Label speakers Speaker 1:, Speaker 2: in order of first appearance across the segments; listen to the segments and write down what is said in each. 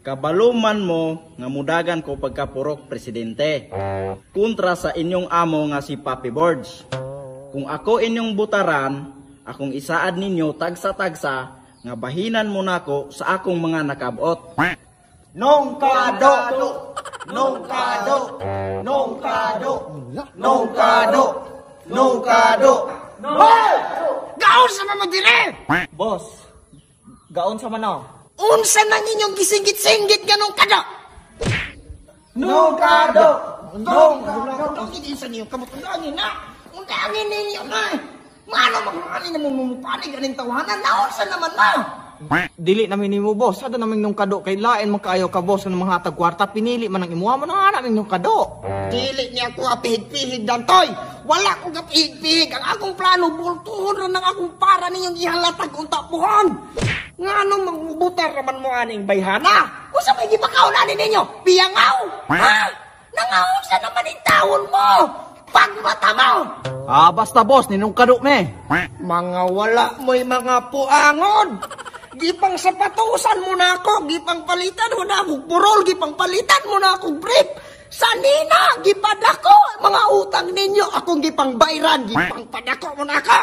Speaker 1: Kabaluman mo nga mudagan ko pagkapurok presidente. Kontra sa inyong amo nga si Papi Borge. Kung ako inyong butaran, akong isaad ninyo tagsa-tagsa nga bahinan mo nako sa akong mga nakabot.
Speaker 2: Nung kado, nung kado, nung kado, nung kado, nung kado.
Speaker 3: Hoy! Gaon sa mga dire!
Speaker 4: Boss, gaon sa manaw.
Speaker 3: Unsa nang inyong gisinggit-singgit ganong kada?
Speaker 2: Nung kado, nung
Speaker 3: kado. Ang sa niyo kamot undangin na. Undangin ninyo na. Mano magmani na mo mumupanig aning tawanan naunsa naman na.
Speaker 4: Dili namin nimo, boss. Sada namin nung kado kay lain man kaayo ka, boss, ng mga hatag kwarta pinili man ang imuha mo nang namin nung kado.
Speaker 3: Dili niya ako apihig-pihig dantoy. Wala ko gapihig-pihig. Ang akong plano bultuhon ra nang akong para ninyong ihalatag unta puhon. Ngano mangbutar raman mo aning bayhana? Usa may gipakaon ani ninyo? Piyangaw? Ha? Nangaunsa naman ang tawon mo? Pagmata mo!
Speaker 4: Ah, basta boss, ninong kado me.
Speaker 3: Mga wala mo'y mga puangon. Gipang sapatusan mo na ako, gipang palitan mo na ako burol, gipang palitan mo na ako brief. Sa nina, gipadako mga utang ninyo, akong gipang bayran, gipang padako mo na ako.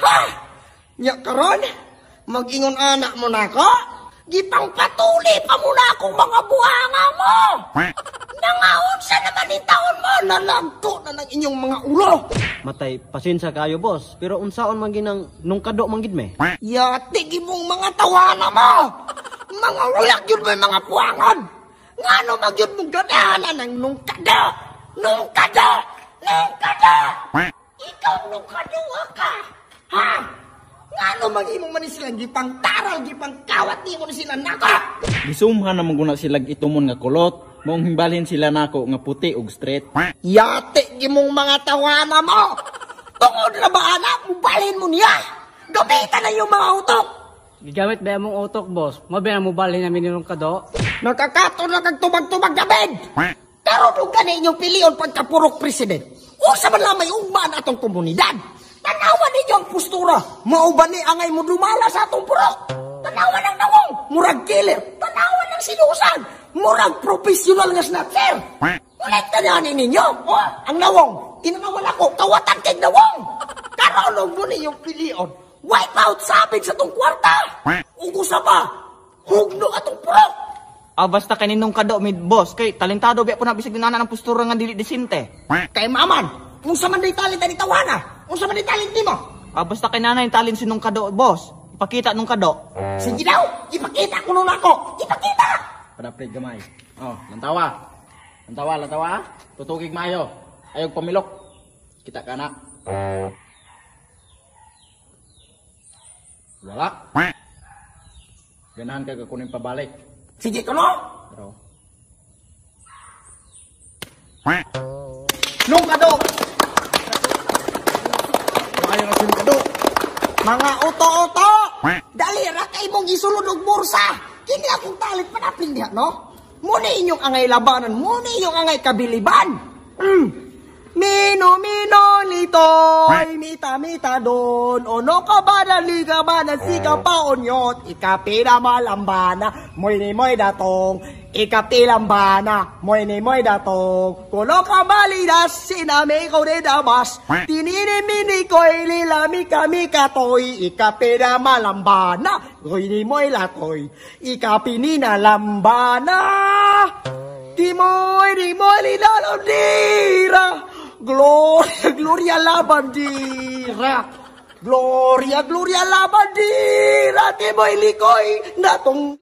Speaker 3: Ha? Nya karon, mag-ingon anak mo na ako, gipang patuli pa mo na akong mga buhanga mo. Nangaon sa naman yung taon mo, nalagto na ng inyong mga ulo.
Speaker 5: Matay, pasensya kayo, boss. Pero unsaon man ginang nung kado man gid me.
Speaker 3: Yati gimong mga tawana mo. Mga ulak yun may mga puangon. Ngano magyud mong ganahan ng nung kado. Nung kado. Nung kado. Ikaw nung kado ka. Ha? Ngano mag imong man silang gipang taral, gipang kawat nimo ni sila nako.
Speaker 1: Gisumhan naman guna sila itumon nga kulot. Maong himbalhin sila nako nga puti ug straight.
Speaker 3: Yati gimong mga tawana mo. Tungod na ba anak, mubalhin mo niya. Gamitan na yung mga utok.
Speaker 6: Gigamit ba mong utok, boss? Mabi na mubalhin namin nung kado.
Speaker 3: Nakakato na kag tubag-tubag David. Pero doon gani inyong pilion pagkapurok president. Usa man lamay ugmaan atong komunidad. Tanawan ninyo ang postura. Mao ba ni angay mo dumala sa atong purok. Tanawan ang nawong, murag killer. Tanawan ang sinusan, murag professional nga snatcher. Ulit tanawan ninyo. Oh, ang nawong, tinanawan ako, kawatan kay nawong. Karon mo ni yung pilion. Wipe out sabig sa tong kwarta. Ug usa pa, hugno atong purok.
Speaker 4: Ah, basta kay ninong kado mid boss kay talentado biya po na bisag dinana ng postura nga dili disente.
Speaker 3: Kay maman, unsa man day talent ani tawana? Unsa man day talent nimo?
Speaker 4: Ah, basta kay nanay talent si nung kado, boss. Ipakita nung kado.
Speaker 3: Sige daw, ipakita ko nun ako. Ipakita.
Speaker 1: Padapit gamay. Oh, lantawa. Lantawa, lantawa. Tutugig maayo. Ayog pamilok. Kita ka na. Wala. Ganahan ka kunin pabalik.
Speaker 3: Sige ko no?
Speaker 1: Pero
Speaker 4: Nung kado.
Speaker 1: Maayo na sin kado.
Speaker 3: Mga uto-uto. Dali ra kay mong isulod og bursa. Kini akong talent panapin diha no. Muna inyong angay labanan, muna inyong angay kabiliban. Mino mino litoy, mita mita don, ono ka ba na liga ba na sika pa onyot, ikapila malambana, moy ni moy datong, ikapilambana, moy ni moy datong, kuno ka malidas, sinami ko rin dabas, tinini mini koy lilami kami katoy, ikapila malambana, moy ni moy latoy, ikapinina lambana, timoy ni moy lilalondira. Gloria, gloria la bandera. Gloria, gloria la bandera. Timoy likoy natong